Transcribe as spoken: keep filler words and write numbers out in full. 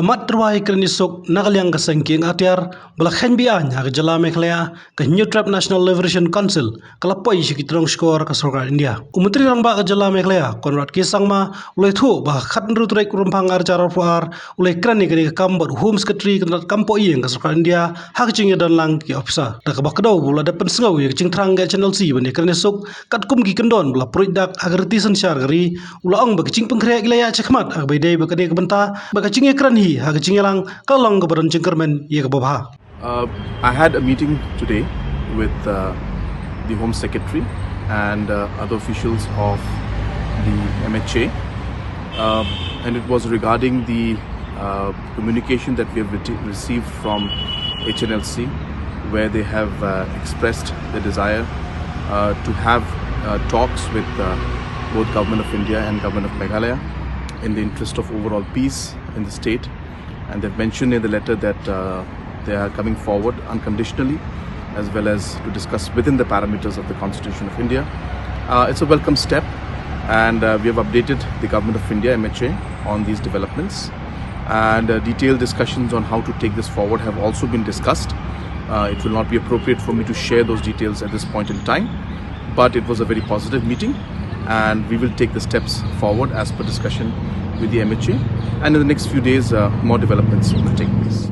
Ka mat tyrwa ïakren ïasuk na ka liang ka seng ki ïing atiar ba la kheiñ be-aiñ ha ka jylla Meghalaya, ka Hynñiewtrep National Liberation Council, ka la poi sha ki tnat shkor ka sorkar India. U Myntri Rangbah ka jylla Meghalaya, Conrad K Sangma, u la ïathuh ba ha ka khathynriew tarik u Rymphang arhajar arphew ar u la ïakren ïa kane ka kam bad u Home Secretary ka tnat kam pohiing ka sorkar India ha ka jingïadon lang ki ophisar. Da kaba kdew ba u la dep pynsngew ïa ka jingthrang ka H N L C ban ïakren ïasuk katkum ki kyndon ba la pruid dak ha ka riti synshar ka ri, u la ong ba ka jingpynkhreh ki la ïaid shakhmat ha kaba ïadei bad kane ka bynta, bad ka jingïakren hi ha ka jingïalang ka la long kaba don jingkyrmen ïa kaba bha. Uh, I had a meeting today with uh, the Home Secretary and uh, other officials of the M H A, um, and it was regarding the uh, communication that we have reti- received from H N L C, where they have uh, expressed the desire uh, to have uh, talks with uh, both Government of India and Government of Meghalaya in the interest of overall peace in the state. And they've mentioned in the letter that uh, they are coming forward unconditionally, as well as to discuss within the parameters of the Constitution of India. Uh, it's a welcome step, and uh, we have updated the Government of India, M H A, on these developments. And uh, detailed discussions on how to take this forward have also been discussed. Uh, it will not be appropriate for me to share those details at this point in time, but it was a very positive meeting, and we will take the steps forward as per discussion with the M H A. And in the next few days, uh, more developments will take place.